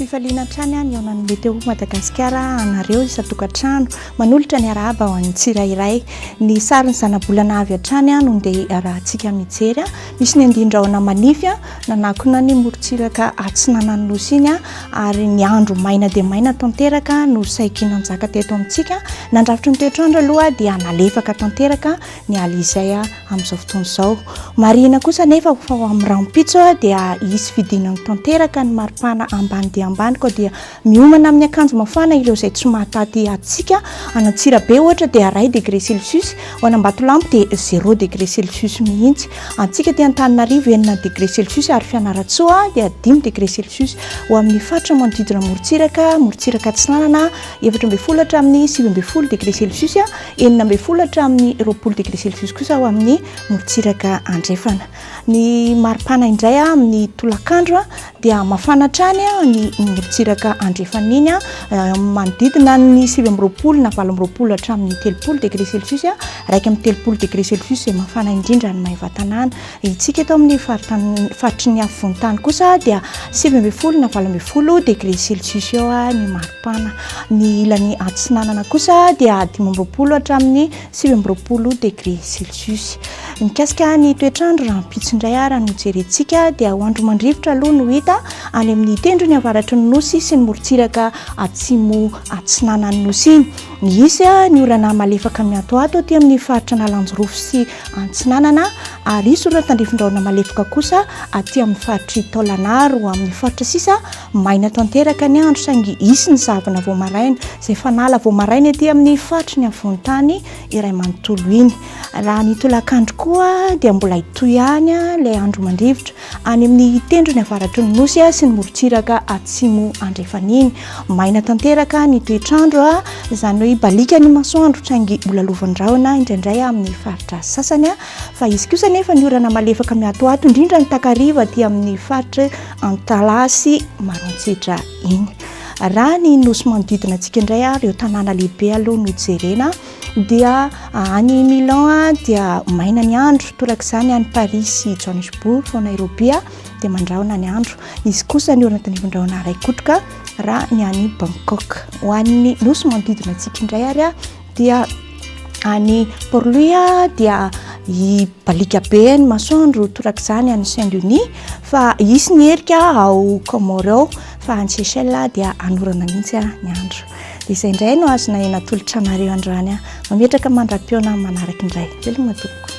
Fifaliana hatrany ny haonan'ny Météo Madagasikara anareo isan-tokantrano. Manolotra ny arahaba ho an'ny tsirairay. Ny sarin'ny zanabolana avy hatrany no ndeha iarahantsika mijery. Misy ny andian-drahona manify nanakona ny morontsiraka atsinanan'ny Nosy iny ary ny andro maina dia maina tanteraka no saiky nanjaka teto amintsika. Nandrafitry ny toetr'andro aloha dia nalefaka tanteraka ny alizay amin'izao fotoana izao. Marihina kosa anefa fa ho amin'ny rahampitso dia hisy fidinany tanteraka ny maripana ambany dia ambany koa dia miomana amin'ny akanjo mafana ireo izay tsy mahataty hatsiaka. Any Antsirabe ohatra dia iray degré celsius, ho any Ambatolampy dia zéro degré celsius mihitsy. Antsika aty Antananarivo enina degré celsius ary Fianarantsoa dia dimy degré celsius. Ho amin'ny faritra manodidina morontsiraka, morontsiraka atsinanana 14 hatramin'ny 19 degré celsius, 16 hatramin'ny 20 degré celsius kosa ho amin'ny morontsiraka andrefana. Ny maripana indray amin'ny tolakandro dia mafana hatrany ny morontsiraka andrefana iny, manodidina ny 29 na 28 hatramin'ny 30 degré celsius, 31 degré celsius izay mafana indrindra any Maevatanàna. Isika eto amin'ny faritany faritry ny afovoan-tany kosa dia 19 na 18 degré celsius eo ny maripana. Ny ilany atsinanana kosa dia 25 hatramin'ny 29 degré celsius. Mikasika ny toetr'andro rahampitso indray ary no jerentsika dia ho andro mandrivotra aloha no hita any amin'ny tendrony avaratry ny nosy sy ny morontsiraka atsimo atsinanan'ny nosy iny. Hisy ny orana malefaka miatoato aty amin'ny faritra Analanjirofo sy Antsinanana ary hisy orana tandrifin-drahona malefaka kosa aty amin'ny faritr'i Taolagnaro. Amin'ny faritra sisa, maina tanteraka ny andro saingy hisy ny zavona vao maraina izay fanala vao maraina ety amin'ny faritry ny afovoan-tany iray manontolo iny. Raha ny tolakandro koa dia mbola hitohy ihany ilay andro mandrivotra any amin'ny tendrony avaratry ny Nosy sy ny morontsiraka atsimo andrefana iny. Maina tanteraka ny toetr'andro, izany hoe hibaliaka ny masoandro saingy mbola lovan-drahona indraindray amin'ny faritra sasany. Fa hisy kosa anefa ny orana malefaka miatoato indrindra ny takariva aty amin'ny faritra Antalaha sy Maroantsetra iny. Raha ny nosy manodidina antsika indray, ireo tanàna lehibe aloha no jerena, dia any Milan dia maina ny andro, torak'izany any Paris sy Johannesburg, fa ao Nairobi dia mandrahona ny andro. Hisy kosa ny orana tandrifin-drahona iray kotroka raha ny any Bangkok. Ho an'ny nosy manodidina antsika indray ary dia any Port Louis dia hibaliaka be ny masoandro, torak'izany any Saint Denis, fa hisy ny erika ao Comores ao, fa any Seychelles dia hanorana mihitsy ny andro. Dia izay indray no azonay natolotra anareo androany. Mametraka mandra-pihaona manaraka indray. Veloma tompoko.